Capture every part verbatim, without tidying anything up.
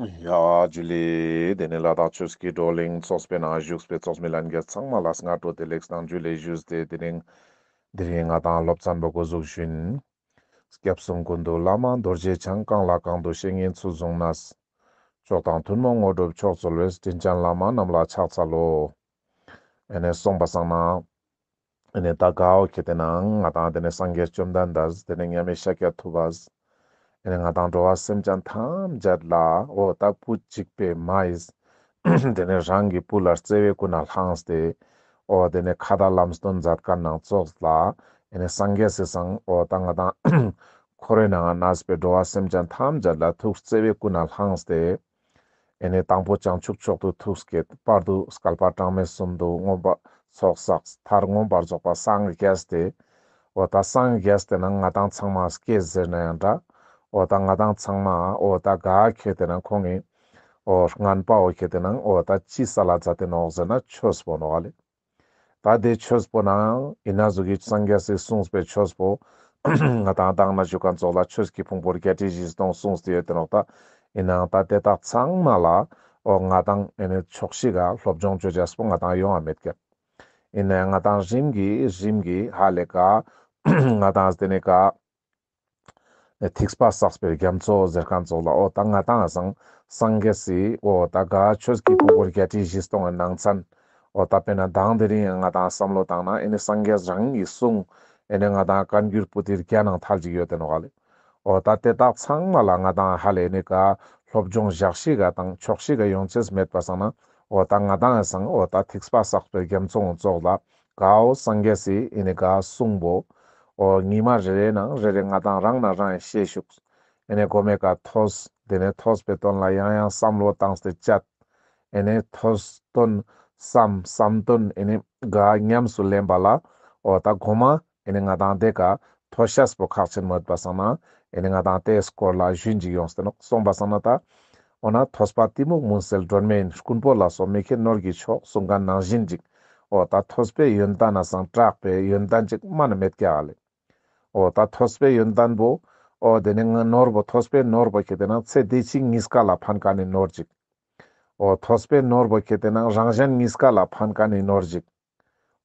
ཡ་ཇུ་ལེ། དེ་ནས་ལ་དྭགས་ཆོས་ཀྱི་བགྲོ་གླེང་ཚོགས་པའི་ནང་བཞུགས་པའི་ཚོགས་མི་ལྷན་རྒྱས་ཚང་མ་ལ་སྔ་དྲོ་བདེ་ལེགས་དང་ཇུ་ལེ་ཞུས་ཏེ། དེ་རིང་དེ་རིང་ང་དང་སློབ་ཚན་པོ་འགོ་འཛུགས་ཞུ་ཡིན། སྐྱབས་གསུམ་ཀུན་འདུས་བླ་མ་རྡོ་རྗེ་འཆང་། གང་ལ་གང་འདུལ་བཤེས་གཉེན་ཚུལ་བཟུང་ནས། མཆོག་དང་ཐུན་མོང་དངོས་གྲུབ་མཆོག་སྩོལ་བའི། དྲིན་ཅན་བླ་མ་རྣམས་ལ་ཕྱག་འཚལ་ལོ། ཨེ་ནས་སོང་པ་སང་ན། ཨེ་ནས་ད་གའོ་ཁེ་ཏེ་ནང་ང་དང་དེ་ནས་སངས་རྒྱས་བཅོམ་ལྡན་འདས་དེ་ནས་མཉམ་མེད་ཤཱཀྱ་ཐུབ་པ། ཨེ་ནས་ང་དང་འགྲོ་བ་སེམས་ཅན་ཐམས་ཅད་ལ་འོ་ད་བུ་གཅིག་པའི་མ་ཡིས། དེ་ནས་རང་གི་བུ་ལ་བརྩེ་བའི་ཀུན་ནས་བླངས་ཏེ། འོ་དེ་ནས་ཁ་ཏ་ལམ་སྟོན་མཛད་མཁན་ནང་ཙོགས་ལ། ཨེ་ནས་སངས་རྒྱས་སི་སང་འོ་ད་ང་དང་འཁོར་བའི་ནང་ང་གནས་པའི་འགྲོ་བ་སེམས་ཅན་ཐམས་ཅད་ལ་ཐུགས་བརྩེ་བའི་ཀུན་ནས་བླངས་ཏེ། ཨེ་ནས་དང་པོ་བྱང་ཆུབ་མཆོག་ཏུ་ཐུགས་བསྐྱེད། བར་དུ་བསྐལ་པ་གྲངས་མེད་གསུམ་དུ་མངོན་པ་ཚོགས་བསགས། མཐར་མངོན་པར་རྫོགས་པ་སངས་རྒྱས་ཏེ། འོ་ད་སངས་རྒྱས་ཏེ་ན་ང་དང་ཚང་མ་སྐྱེས་ཟེར་ན་ཡང་འདྲ། འོ་ད་ང་དང་ཚང་མ་འོ་ད་ག་ཁེ་ཏེ་ན་ཁོང་ངི་འོ་ངན་པ་འོ་ཁེ་ཏེ་ན་འོ་ད་ཅི་ས་ལ་མཛད་དེ་ནོག་ཟེར་ན་ཆོས་པོ་ནོག་ལེ། ད་དེ་ཆོས་པོ་ནང་ཡིན་ན་ཟུག་གི་སངས་རྒྱས་སི་གསུངས་པའི་ཆོས་པོ་ང་དང་དང་ན་ཞུ་མཁན་ཙོགས་ལ་ཆོས་ཀྱི་ཕུང་པོ་བརྒྱད་ཁྲི་བཞི་སྟོང་གསུངས་ཏེ་ཡོད་དེ་ནོག་ད། ཡིན་ནའང་ད་དེ་དག་ཚང་མ་ལ་འོ་ང་དང་ཨེ་ནས་ཆོག་ཤེས་ག་སློབ་སྦྱོང་བཅོ་ཅེས་པོ་ང་དང་ཡོང་ང་མེད་ཀྱག། ཡིན་ནའང་ང་དང་རིམ་གྱིས་རིམ་གྱིས་ཧ་ལས་ག་ང་དང་དེ་ནས་ག་ཐིགས་པ་བསགས་པའི་རྒྱ་མཚོ་ཟེར་མཁན་ཙོགས་ལ་འོ་ད་ང་དང་སང་སངས་རྒྱས་སི་འོ་ད་ག་ཆོས་ཀྱི་ཕུང་པོ་བརྒྱད་ཁྲི་བཞི་སྟོང་གི་ནང་ཚན་འོ་ད་དཔེར་ན་དང་དེ་རིང་ང་དང་བསམ་བློ་བཏང་ན་ཨེ་ནས་སངས་རྒྱས་རང་གི་གསུང་ཨེ་ནས་ང་དང་བཀའ་འགྱུར་པོ་ཏི་བརྒྱ་ནང་ཐལ་ཅིག་ཡོད་དེ་ནོག་ལེ། འོ་ད་དེ་དག་ཚང་མ་ལ་ང་དང་ཧ་ལས་ཨེ་ནས་ག་སློབ་སྦྱོང་བཞག་ཤེས་ག་དང་ཆོག་ཤེས་ག་ཡོང་ཅེས་མེད་པ་སང་ན་འོ་ད་ང་དང་སང་འོ་ད་ཐིགས་པ་བསགས་པའི་རྒྱ་མཚོ་ཙོགས་ལ་གའོ་སངས་རྒྱས་སི་ཨེ་ནས་ག་གསུང་པོ་འོ་ཉི་མ་རེ་རེ་ནང་རེ་རེ་ང་དང་རང་ན་རང་ཡང་ཤེས་ཤུགས་ཨེ་ནས་གོ་མེ་ཀ་ཐོས། དེ་ནས་ཐོས་པའི་དོན་ལ་ཡང་ཡང་བསམ་བློ་བཏང་སྟེ་དཔྱད། ཨེ་ནས་ཐོས་དོན་བསམ་བསམ་དོན་ཨེ་ནས་ག་ཉམས་སུ་ལེན་པ་ལ་འོ་ད་གོ་མ་ཨེ་ནས་ང་དང་དེ་ཀ་ཐོས་ཤེས་པོ་ཁག་ཆེན་མོ་ཡོད་པ་སང་ན་ཨེ་ནས་ང་དང་དེའི་སྐོར་ལ་ཞུན་ཅིག་ཡོངས་ཏེ་ནོག། སོང་པ་སང་ན་ད་འོ་ན་ཐོས་པ་གཏི་མུག་མུན་སེལ་སྒྲོན་མེ་ཡིན། རྐུན་པོ་ལ་སོགས་མི་མཁས་ནོར་གྱི་མཆོག་གསུང་མཁན་ནང་བཞིན་ཅིག། འོ་ད་ཐོས་པའི་ཡོན་ཏན་ན་སང་དྲག་པའི་ཡོན་ཏན་ཅིག་མ་ན་མེད་ཀྱག་ལེ། འོ་ད་ཐོས་པའི་ཡོན་ཏན་པོ། འོ་དེ་ནས་ང་ནོར་བོ་ཐོས་པའི་ནོར་བོ་ཁེ་ཏེ་ན་ཚེ་འདི་ཕྱི་གཉིས་ཀ་ལ་ཕན་མཁན་ནི་ནོར་ཅིག། འོ་ཐོས་པའི་ནོར་བོ་ཁེ་ཏེ་ན་རང་གཞན་གཉིས་ཀ་ལ་ཕན་མཁན་ནི་ནོར་ཅིག།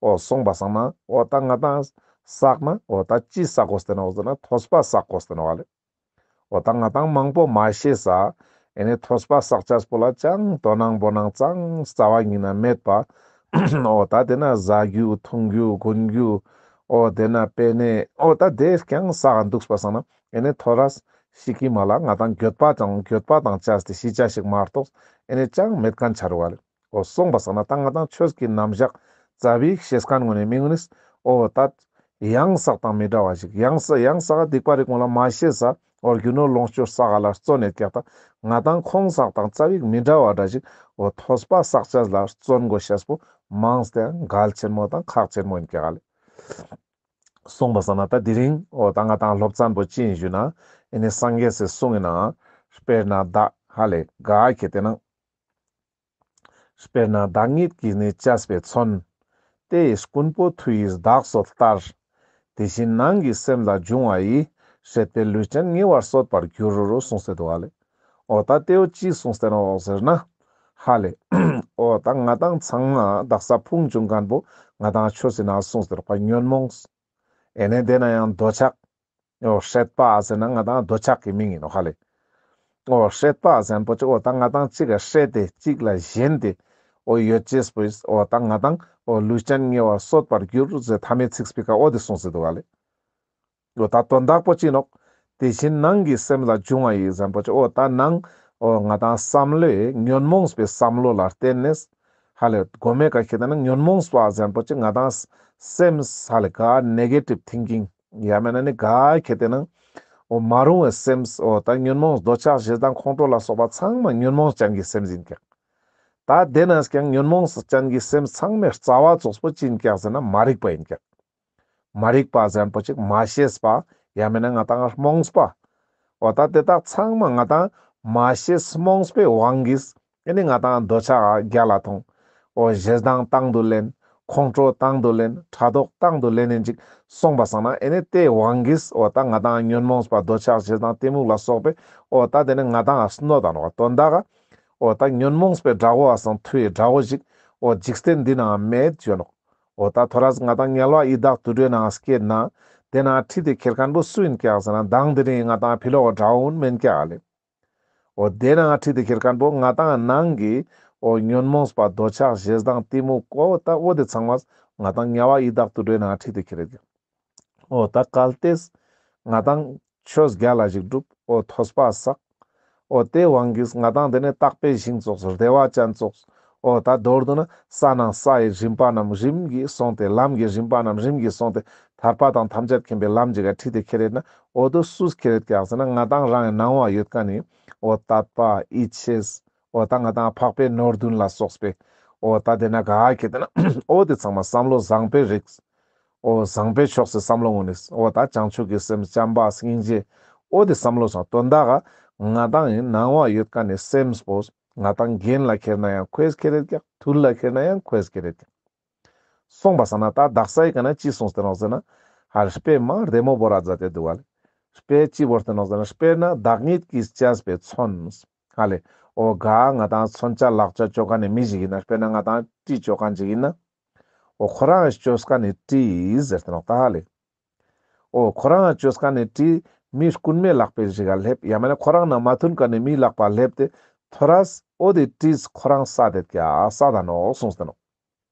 འོ་སོང་པ་སང་ན་འོ་ད་ང་དང་བསགས་ན་འོ་ད་ཅི་བསགས་དགོས་ཏེ་ནོག་ཟེར་ན་ཐོས་པ་བསགས་དགོས་ཏེ་ནོག་ལེ། འོ་ད་ང་དང་མང་པོ་མ་ཤེས་ས། ཨེ་ནས་ཐོས་པ་བསགས་ཅེས་པོ་ལ་ཅང་དོ་སྣང་བོ་ནང་ཅང་རྩ་བ་ཉིད་ན་མེད་པ། འོ་ད་དེ་ན་ཟ་རྒྱུ་འཐུང་རྒྱུ་གོན་རྒྱུ། འོ་དེ་ན་པེ་ནེ་འོ་ད་དེ་རྐྱང་བསགས་འདུག་པ་སང་ན་ཨེ་ནས་ཐོ་རས་ཤི་ཀི་མ་ལ་ང་དང་འགྱོད་པ་དང་འགྱོད་པ་དང་བཅས་ཏེ་ཤི་ཅེས་ཤིག་མ་གཏོགས་ཨེ་ནས་ཅང་མེད་མཁན་ཆ་རུག་ལེ། འོ་སོང་པ་སང་ན་ད་ང་དང་ཆོས་ཀྱི་རྣམ་གཞག་རྩ་བའི་ཤེས་མཁན་ངོ་ནས་མི་ངོ་ནས་འོ་ད་ཡང་བསགས་དང་མི་འདྲ་བ་ཞིག། ཡང་ས་ཡང་བསགས་སྡིག་པ་རིགས་མོ་ལ་མ་ཤེས་ས། འོ་རྒྱུ་ནོར་ལོངས་སྤྱོད་བསགས་ལ་བརྩོན་ནས་ཀྱག་ད་ང་དང་ཁོང་བསགས་དང་རྩ་བའི་མི་འདྲ་བ་འདྲ་ཞིག། འོ་ཐོས་པ་བསགས་ཅེས་ལ་བརྩོན་དགོས་ཤེས་པོ་མང་སྟེ་གལ་ཆེན་མོ་དང་ཁག་ཆེན་མོ་ཡིན་ཀྱག་ལེ། སོང་པ་སང་ན་ད་དེ་རིང་འོ་ད་ང་དང་སློབ་ཚན་པོ་ཅི་ཡིན་ཞུ་ན་ཨེ་ནས་སངས་རྒྱས་སི་གསུང་ཡིན་ན་དཔེར་ན་ད་ཧ་ལས་ག་ཁེ་ཏེ་ན། དཔེར་ན་བདག་ཉིད་ཀྱིས་ནི་བཅས་པའི་མཚོན། དེ་ཡི་རྐུན་པོ་མཐུ་ཡིས་བདག་གསོད་ལྟར། དེ་བཞིན་ནང་གི་སེམས་ལ་འབྱུང་བ་ཡིས། སྲེད་པའི་ལུས་ཅན་ཉེ་བར་གསོད་པར་འགྱུར་རོ། གསུངས་ཏེ་འདུག་ལེ། འོ་ད་དེའོ་ཅི་གསུངས་ཏེ་ནོག་ཟེར་ན། ཧ་ལས། འོ་ད་ང་དང་ཚང་མ་དག་ས་ཕུང་བྱུང་མཁན་པོ་ང་དང་ཆོས་སི་ནང་གསུངས་ཏེ་རོགས་པ་ཉོན་མོངས། ཨེ་ནས་དེ་ན་ཡང་འདོད་ཆགས། འོ་སྲེད་པ་ཟེར་ན་ང་དང་འདོད་ཆགས་ཀྱི་མིང་ཡིན་ནོག་ཧ་ལས། འོ་སྲེད་པ་ཟེར་མཁན་པོ་ཅིག་འོ་ད་ང་དང་གཅིག་ག་སྲེད་དེ་གཅིག་ལ་ཞེན་ཏེ་འོ་ཡོད་ཅེས་པོ་ཡིས། འོ་ད་ང་དང་འོ་ལུས་ཅན་ཉེ་བར་གསོད་པར་འགྱུར་ཟེར་ཐ་མའི་ཚིག་པོའི་ཀ་འོ་དེ་གསུངས་ཏེ་འདུག་ལེ། འོ་ད་དོན་དག་པོ་ཅི་ནོག། དེ་བཞིན་ནང་གི་སེམས་ལ་འབྱུང་བ་ཡིས་ཟེར་མཁན་པོ་ཅིག་འོ་ད་ནང་འོ་ང་དང་བསམ་བློའི་ཉོན་མོངས་པའི་བསམ་བློ་ལ་བརྟེན་ནས་ཧ་ལས་གོ་མེ་ཀ་ཁེ་ཏེ་ན་ཉོན་མོངས་པ་ཟེར་མཁན་པོ་ཅིག་ང་དང་སེམས་ཧ་ལས་ག་ནེ་གེ་ཊིབ་ཐིང་ཀིང་ཡང་མེད་ན་ནི་ག་ཁེ་ཏེ་ན་འོ་མ་རུང་བའི་སེམས། འོ་ད་ཉོན་མོངས་འདོད་ཆགས་ཞེ་སྡང་ཁོང་ཁྲོ་ལ་སོགས་པ་ཚང་མ་ཉོན་མོངས་ཅན་གྱི་སེམས་ཡིན་ཀྱག། ད་དེ་ནས་ཀྱང་ཉོན་མོངས་ཅན་གྱི་སེམས་ཚང་མའི་རྩ་བ་ཙོགས་པོ་ཅི་ཡིན་ཀྱག་ཟེར་ན་མ་རིག་པ་ཡིན་ཀྱག། མ་རིག་པ་ཟེར་མཁན་པོ་ཅིག་མ་ཤེས་པ་ཡང་མེད་ན་ང་དང་རྨོངས་པ། འོ་ད་དེ་དག་ཚང་མ་ང་དང་མ་ཤེས་རྨོངས་པའི་དབང་གིས་ཨེ་ནི་ང་དང་འདོད་ཆགས་རྒྱལ་ལ་ཐོང་། འོ་ཞེ་སྡང་དང་དུ་ལེན། ཁོང་ཁྲོ་དང་དུ་ལེན། ཕྲག་དོག་དང་དུ་ལེན་ནེ་ཅིག་སོང་པ་སང་ན་ཨེ་ནེ་དེའི་དབང་གིས་འོ་ད་ང་དང་ཉོན་མོངས་པ་འདོད་ཆགས་ཞེ་སྡང་གཏི་མུག་ལ་སོགས་པས་འོ་ད་དེ་ནེ་ང་དང་ང་གནོད་ད་ནོག་པ། དོན་དག་ག་འོ་ད་ཉོན་མོངས་པའི་དགྲ་བོ་བ་སང་ཐུ་ཡི་དགྲ་བོ་ཞིག་འོ་འཇིག་རྟེན་འདི་ནང་མེད་ཅོ་ནོག། འོ་ད་ཐོ་རས་ང་དང་དམྱལ་བ་ཡི་དྭགས་དུད་འགྲོའི་ནང་སྐྱེས་ན་དེ་ནང་ཁྲིད་དེ་ཁྱེར་མཁན་པོ་སུ་ཡིན་ཀྱག་ཟེར་ན་མདང་དེ་རིང་ང་དང་ཕི་ལོག་དགྲ་བོ་མན་ཀྱག་ལེ། འོ་དེ་ནང་ཁྲིད་དེ་ཁྱེར་མཁན་པོ་ང་དང་ནང་གི་འོ་ཉོན་མོངས་པ་འདོད་ཆགས་ཞེ་སྡང་གཏི་མུག་འོ་ད་འོ་དེ་ཚང་མ་ང་དང་དམྱལ་བ་ཡི་དྭགས་དུད་འགྲོའི་ནང་ཁྲིད་དེ་ཁྱེར་ཡོད་ཀྱག། འོ་ད་གལ་ཏེ་ང་དང་ཆོས་རྒྱལ་ལ་ཞིག་སྒྲུབ། འོ་ཐོས་པ་བསགས། འོ་དེ་དབང་གིས་ང་དང་དེ་ནེ་དག་པའི་ཞིང་ཙོགས་བདེ་བ་ཅན་ཙོགས། འོ་ད་མདོར་བསྡུ་ན་ས་ནང་ས་ཡི་རིམ་པ་རྣམས་རིམ་གྱིས་སོང་སྟེ་ལམ་གྱི་རིམ་པ་རྣམས་རིམ་གྱིས་སོང་སྟེ་ཐར་པ་དང་ཐམས་ཅད་མཁྱེན་པའི་ལམ་ཞིག་ག་ཁྲིད་དེ་ཁྱེར་ཡོད་ན་འོ་དོ་སུས་ཁྱེར་ཡོད་ཀྱག་ཟེར་ན་ང་དང་རང་གི་ནང་བ་ཡོད་མཁན་ནི་འོ་དད་པ་ཡིད་ཆེས། འོ་ད་ང་དང་འཕགས་པའི་ནོར་བདུན་ལ་སོགས་པའི་འོ་ད་དེ་ན་ག་ཁྱེར་ཏེ་ན་འོ་དེ་ཚང་མ་བསམ་བློ་བཟང་པོའི་རིགས། འོ་བཟང་པོའི་ཕྱོགས་སུ་བསམ་བློ་ངུན་ནིས། འོ་ད་བྱང་ཆུབ་ཀྱི་སེམས་བྱམས་པ་སྙིང་རྗེ། འོ་དེ་བསམ་བློ་སང་དོན་དག་ག་ང་དང་ངི་ནང་བ་ཡོད་མཁན་ནི་སེམས་པོ་ང་དང་གྱེན་ལ་ཁྱེར་ན་ཡང་ཁོས་ཁྱེར་ཡོད་ཀྱག། ཐུར་ལ་ཁྱེར་ན་ཡང་ཁོས་ཁྱེར་ཡོད་ཀྱག། སོང་པ་སང་ན་ད་དག་ས་ཡི་ཀ་ན་ཅི་གསུངས་ཏེ་ནོག་ཟེར་ན། ཧ་ལེ་དཔེ་མ་བདེ་མོ་བོར་ར་མཛད་དེ་འདུག་པ་ལེ། དཔེ་ཅི་བོར་ཏེ་ནོག་ཟེར་ན་དཔེར་ན་བདག་ཉིད་ཀྱིས་བཅས་པའི་མཚོན། ཧ་ལེ། འོ་ག་ང་དང་མཚོན་ཆ་ལག་ཆ་ཅོ་མཁན་ནི་མི་ཞིག་ཡིན་ན་དཔེར་ན་ང་དང་གྲི་ཅོ་མཁན་ཞིག་ཡིན་ན། འོ་ཁོ་རང་ཅོས་མཁན་ནི་གྲི་ཟེར་ཏེ་ནོག་ད་ཧ་ལེ། འོ་ཁོ་རང་ཅོས་མཁན་ནི་གྲི་མི་རྐུན་མའི་ལག་པའི་ཞིག་ག་སླེབས་ཡང་མེད་ན་ཁོ་རང་ནང་མ་མཐུན་མཁན་ནི་མིའི་ལག་པ་སླེབས་ཏེ་ཐོ་རས་འོ་དེ་གྲིས་ཁོ་རང་བསད་དེ་ཀྱག་བསད་ད་ནོག་གསུངས་ཏེ་ནོག།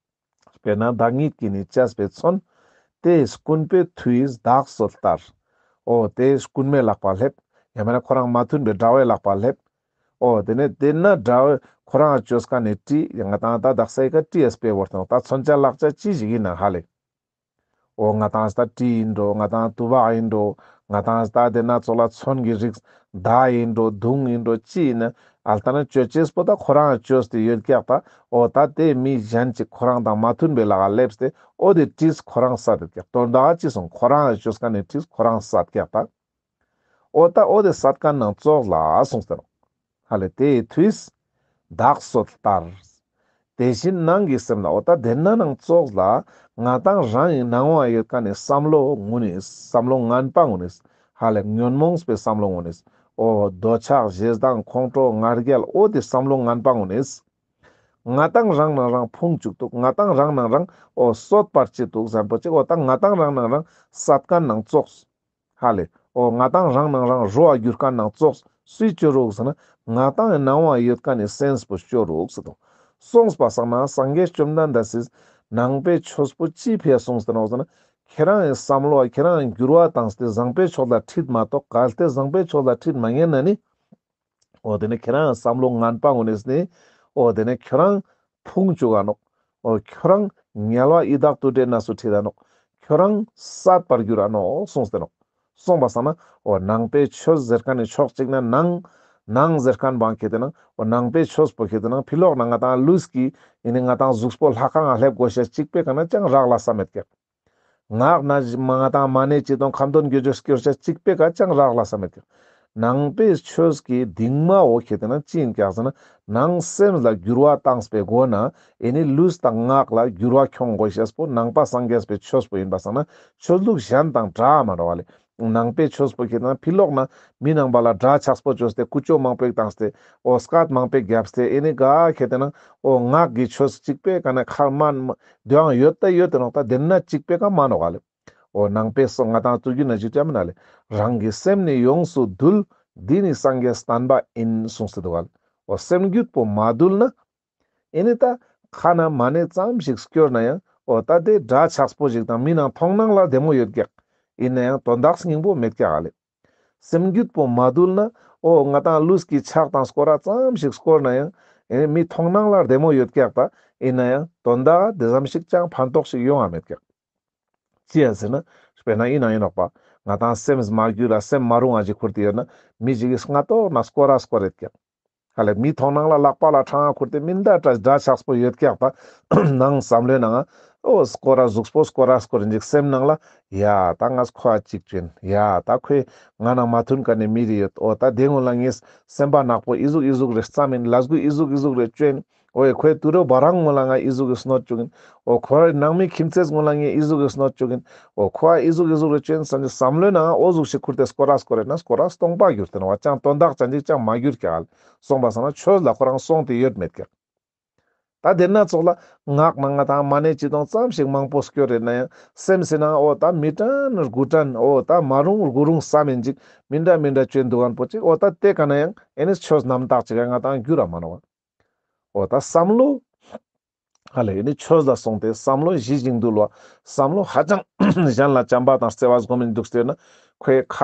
དཔེར་ན་བདག་ཉིད་ཀྱིས་ནི་བཅས་པའི་མཚོན། དེ་རྐུན་པོའི་མཐུ་ཡིས་བདག་གསོད་ལྟར། འོ་དེ་རྐུན་མའི་ལག་པ་སླེབས། ཡང་མེད་ན་ཁོ་རང་མ་མཐུན་པའི་དགྲ་བོའི་ལག་པ་སླེབས། འོ་དེ་ནས་དེ་ན་དགྲ་བོས་ཁོ་རང་ཅོས་མཁན་ནི་གྲི་ཡང་ང་དང་ད་དག་ས་ཡི་ཀ་གྲི་ཡ་དཔེ་བོར་ཏེ་ནོག། ད་མཚོན་ཆ་ལག་ཆ་ཅི་ཞིག་ཡིན་ན་ཧ་ལེ། འོ་ང་དང་ད་གྲི་ཡིན་འགྲོ། ང་དང་དུ་བ་ཡིན་འགྲོ། ང་དང་ད་དེ་ན་ཚོགས་ལ་མཚོན་གྱི་རིགས་མདའ་ཡིན་འགྲོ། མདུང་ཡིན་འགྲོ། ཅི་ཡིན་ན་ཨལ་ཏ་ན་ཅོ་ཅེས་པོ་ད་ཁོ་རང་ཅོས་ཏེ་ཡོད་ཀྱག་ད། འོ་ད་དེ་མི་གཞན་ཅིག་ཁོ་རང་དང་མ་མཐུན་པའི་ལག་ག་སླེབས་ཏེ་འོ་དེ་གྲིས་ཁོ་རང་བསད་དེ་ཀྱག། དོན་དག་ཅི་སོང་ཁོ་རང་ཅོས་མཁན་ནི་གྲིས་ཁོ་རང་བསད་ཀྱག་ད། འོ་ད་འོ་དེ་བསད་མཁན་ནང་ཙོགས་ལ་གསུངས་ཏེ་ནོག། ཧ་ལེ་དེའི་མཐུས་བདག་གསོད་ལྟར། དེ་བཞིན་ནང་གི་སེམས་ལ་འོ་ད་དེ་ན་ནང་ཙོགས་ལ་ང་དང་རང་གི་ནང་བ་ཡོད་མཁན་ནི་བསམ་བློ་ངུན་ནིས། བསམ་བློ་ངན་པ་ངུན་ནིས། ཧ་ལེ་ཉོན་མོངས་པའི་བསམ་བློ་ངུན་ནིས། འོ་འདོད་ཆགས་ཞེ་སྡང་ཁོང་ཁྲོ་ང་རྒྱལ་འོ་དེ་བསམ་བློ་ངན་པ་ངུན་ནིས། ང་དང་རང་ནང་རང་ཕུང་བཅུག་འདུག། ང་དང་རང་ནང་རང་འོ་གསོད་པར་བྱེད་འདུག་ཟེར་མཁན་པོ་ཅིག། འོ་ད་ང་དང་རང་ནང་རང་བསད་མཁན་ནང་ཙོགས། ཧ་ལེ། འོ་ང་དང་རང་ནང་རང་རོ་བ་འགྱུར་མཁན་ནང་ཙོགས་སུས་ཅོ་རུག་ཟེར་ན་ང་དང་ངི་ནང་བ་ཡོད་མཁན་ནི་སེམས་པོས་ཅོ་རུག་ཟེར་དོ། གསུངས་པ་སང་ན་སངས་རྒྱས་བཅོམ་ལྡན་འདས་སི་ནང་པའི་ཆོས་པོ་ཅི་ཕི་ཡ་གསུངས་ཏེ་ནོག་ཟེར་ན་ཁྱེད་རང་ངི་བསམ་བློ་ཁྱེད་རང་འགྱུར་བ་བཏང་སྟེ་བཟང་པོའི་ཕྱོགས་ལ་ཁྲིད་མ་གཏོགས་གལ་ཏེ་བཟང་པོའི་ཕྱོགས་ལ་ཁྲིད་མ་ཉན་ན་ནི། འོ་དེ་ནས་ཁྱེད་རང་བསམ་བློ་ངན་པ་ངུན་ནིས་ནི། འོ་དེ་ནས་ཁྱོད་རང་ཕུང་བཅུག་ག་ནོག། འོ་ཁྱོད་རང་དམྱལ་བ་ཡི་དྭགས་དུད་འགྲོའི་གནས་སུ་ཁྲིད་ད་ནོག། ཁྱོད་རང་བསད་པར་འགྱུར་ར་ནོག་གསུངས་ཏེ་ནོག། གསུངས་པ་སང་ན་འོ་ནང་པའི་ཆོས་ཟེར་མཁན་ནི་ཕྱོགས་གཅིག་ན་ནང་ནང་ཟེར་མཁན་བང་ཁྱེར་ཏེ་ནང་འོ་ནང་པའི་ཆོས་པོ་ཁྱེར་ཏེ་ནང་ཕི་ལོག་ན་ང་དང་ལུས་ཀྱི་ཡིན་ནི་ང་དང་གཟུགས་པོ་ལྷ་ཁང་ང་སླེབས་དགོས་ཤེས་གཅིག་པའི་ཀ་ན་ཅང་རག་ལས་མེད་ཀྱག། ངག་ན་མ་ང་དང་མ་ཎི་ཅི་དང་ཁ་འདོན་དགེ་སྦྱོར་སྐྱོར་ཅེས་གཅིག་པའི་ཀ་ཅང་རག་ལས་མེད་ཀྱག། ནང་པའི་ཆོས་ཀྱི་གདིང་མ་འོ་ཁྱེར་ཏེ་ན་ཅི་ཡིན་ཀྱག་ཟེར་ན་ནང་སེམས་ལ་འགྱུར་བ་བཏང་སྤེ་སྒོ་ན་ཨེ་ནི་ལུས་དང་ངག་ལ་འགྱུར་བ་ཁྱོང་དགོས་ཤེས་པོ་ནང་པ་སངས་རྒྱས་པའི་ཆོས་པོ་ཡིན་པ་སང་ན་ཆོས་ལུགས་གཞན་དང་འདྲ་མ་འགྲོ་བ་ལེ། ནང་པའི་ཆོས་པོ་ཁྱེར་ཏེ་ན་ཕི་ལོག་ན་མི་ནང་པ་ལ་དགྲ་ཆགས་པོ་བཅོས་ཏེ་ཀུ་ཅོ་མང་པོ་བཏང་སྟེ་འོ་སྐད་མང་པོ་བརྒྱབ་སྟེ་ཨེ་ནི་ག་ཁྱེར་ཏེ་ན་འོ་ངག་གི་ཆོས་གཅིག་པའི་ཀ་ན་ཁ་མན་དོ་ཡང་ཡོད་ད་ཡོད་དེ་ནོག་ད་དེ་ན་གཅིག་པའི་ཀ་མ་ནོག་ག་ལེ། འོ་ནང་པའི་སོ་ང་དང་ཏུ་གུ་ན་ཅི་ཅམ་ན་ལེ། རང་གི་སེམས་ནི་ཡོངས་སུ་འདུལ། འདི་ནི་སངས་རྒྱས་བསྟན་པ་ཡིན་གསུངས་ཏེ་འདུག་ག་ལེ། འོ་སེམས་རྒྱུད་པོ་མ་འདུལ་ན། ཨེ་ནི་ད་ཁ་ན་མ་ཎི་ཙམ་ཞིག་སྐྱོར་ན་ཡང་འོ་ད་དེ་དགྲ་ཆགས་པོ་ཞིག་དང་མི་ནང་མཐོང་སྣང་ལ་བདེ་མོ་ཡོད་ཀྱག། ཡིན་ན་ཡང་དོན་དག་སྙིང་པོ་མེད་ཀྱག་ག་ལེ། སེམས་རྒྱུད་པོ་མ་འདུལ་ན་འོ་ང་དང་ལུས་ཀྱི་ཆགས་དང་སྐོར་ར་ཙམ་ཞིག་སྐོར་ན་ཡང་ཨེ་ནི་མི་མཐོང་སྣང་ལ་བདེ་མོ་ཡོད་ཀྱག་ད། ཡིན་ན་ཡང་དོན་དག་དེ་ཙམ་ཞིག་ཅང་ཕན་ཐོགས་ཤིག་ཡོང་ང་མེད་ཀྱག། ཅི་ཡ་ཟེར་ན། དཔེར་ན་ཡིན་ན་ཡིན་ནོག་པ། ང་དང་སེམས་མ་རྒྱུད་ལ་སེམས་མ་རུང་བ་ཞིག་ཁུར་ཏེ་ཡོད་ན་མི་ཞིག་གིས་སྔ་ཏོག་ན་སྐོར་ར་སྐོར་རེད་ཀྱག། ཧ་ལེ་མི་མཐོང་སྣང་ལ་ལག་པ་ལ་ཕྲེང་བ་ཁུར་ཏེ་མི་འདའ་དགྲ་དགྲ་ཆགས་པོ་ཡོད་ཀྱག་པ། ནང་བསམ་བློའི་ནང་ང་ འོ་སྐོར་ར་གཟུགས་པོ་སྐོར་ར་སྐོར་རིན་ཅིག་སེམས་ནང་ལ་ཡ་ད་ངས་ཁོ་ཨ་ཅིག་ཅོ་ཡིན། ཡ་ད་ཁོས་ང་ནང་མ་མཐུན་མཁན་ནི་མི་རེ་ཡོད། འོ་ད་དེ་སྔོན་ལ་ངས་སེམས་པ་ནག་པོ་ཨི་ཟུག་ཨི་ཟུག་རེ་བརྩམས་ཡིན། ལས་འགུལ་ཨི་ཟུག་ཨི་ཟུག་རེ་ཅོ་ཡིན། འོ་ཡ་ཁོའི་དུས་རབས་བར་སྔོན་ལ་ང་ཨི་ཟུག་གི་གནོད་བཅུག་ཡིན། འོ་ཁོ་རའི་ནང་མི་ཁྱིམ་མཚེས་སྔོན་ལ་ངས་ཨི་ཟུག་གི་གནོད་བཅུག་ཡིན། འོ་ཁོ་ཨ་ཨི་ཟུག་ཨི་ཟུག་རེ་ཅོ་ཡིན་བསམ་སྟེ་བསམ་བློའི་ནང་འོ་ཟུག་ཞིག་ཁུར་ཏེ་སྐོར་ར་སྐོར་རེ་ན་སྐོར་ར་སྟོང་པ་གྱུར་ཏེ་ནོག་པ། ཅང་དོན་དག་ཅན་ཅིག་ཅང་མ་གྱུར་ཀྱག་ལེ། སོང་པ་སང་ན་ཆོས་ལ་ཁོ་རང་སོང་སྟེ་ཡོད་མེད་ཀྱག། ད་དེ་ན་ཙོགས་ལ་ངག་ནང་ང་ཏང་མ་ཎི་ཅི་དང་ཙམ་ཞིག་མང་པོ་སྐྱོར་རེ་ན་ཡང་སེམས་སི་ནང་འོ་ད་མི་དྲན་དགུ་དྲན་འོ་ད་མ་རུང་དགུ་རུང་བསམ་ཡིན་ཅིག་མི་འདྲ་མི་འདྲ་ཅོ་འདུག་གན་པོ་ཅིག། འོ་ད་དེ་ཀ་ན་ཡང་ཨེ་ནི་ཆོས་རྣམ་དག་ཅིག་ང་ཏང་འགྱུར་ར་མ་ནོག་པ། འོ་ད་བསམ་བློ་ཧ་ལེ་ཨེ་ནི་ཆོས་ལ་སོང་སྟེ་བསམ་བློ་ཞི་ཞིང་དུལ་བ། བསམ་བློ་ཧ་ཅང་གཞན་ལ་བྱམས་པ་དང་བརྩེ་བ་སྒོམ་མི་འདུག་ཟེར་ན་ཁོའི་ཁ་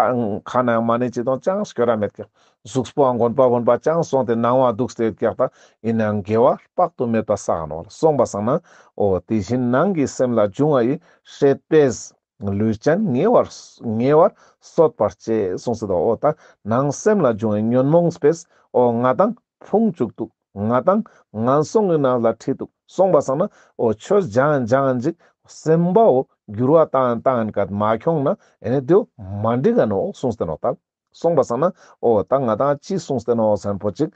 ཁ་ནའང་མ་ཎི་ཅི་དང་ཅང་སྐྱོར་ར་མེད་ཀྱག། གཟུགས་པོའང་དགོན་པ་དགོན་པ་ཅང་སོང་སྟེ་ནང་བ་འདུག་སྟེ་ཡོད་ཀྱག། ད་ཡིན་ནའང་དགེ་བ་དཔག་ཏུ་མེད་པ་བསགས་ནོག། སོང་པ་སང་ན་འོ་དེ་བཞིན་ནང་གི་སེམས་ལ་འབྱུང་བ་ཡི་སྲེད་པས་ལུས་ཅན་ཉེ་བར་ཉེ་བར་གསོད་པར་བྱེད་གསུངས་སེ་འདུག། འོ་ད་ནང་སེམས་ལ་འབྱུང་བའི་ཉོན་མོངས་པས་འོ་ང་ཏང་ཕུང་བཅུག་འདུག། ང་ཏང་ངན་སོང་གི་ནང་ལ་ཁྲིད་འདུག། སོང་པ་སང་ན་འོ་ཆོས་སྦྱང་སྦྱང་ཅིག་སེམས་པའོ་འགྱུར་བ་བཏང་བཏང་ཡིན་ཀ་མ་ཁྱོང་ན་ཨེ་ནི་དེའོ་མ་འགྲིག་ག་ནོག་གསུངས་ཏེ་ནོག་ད། སོང་པ་སང་ན་འོ་ད་ང་ཏང་ཅི་གསུངས་ཏེ་ནོག་ཟེར་ན་པོ་ཅིག་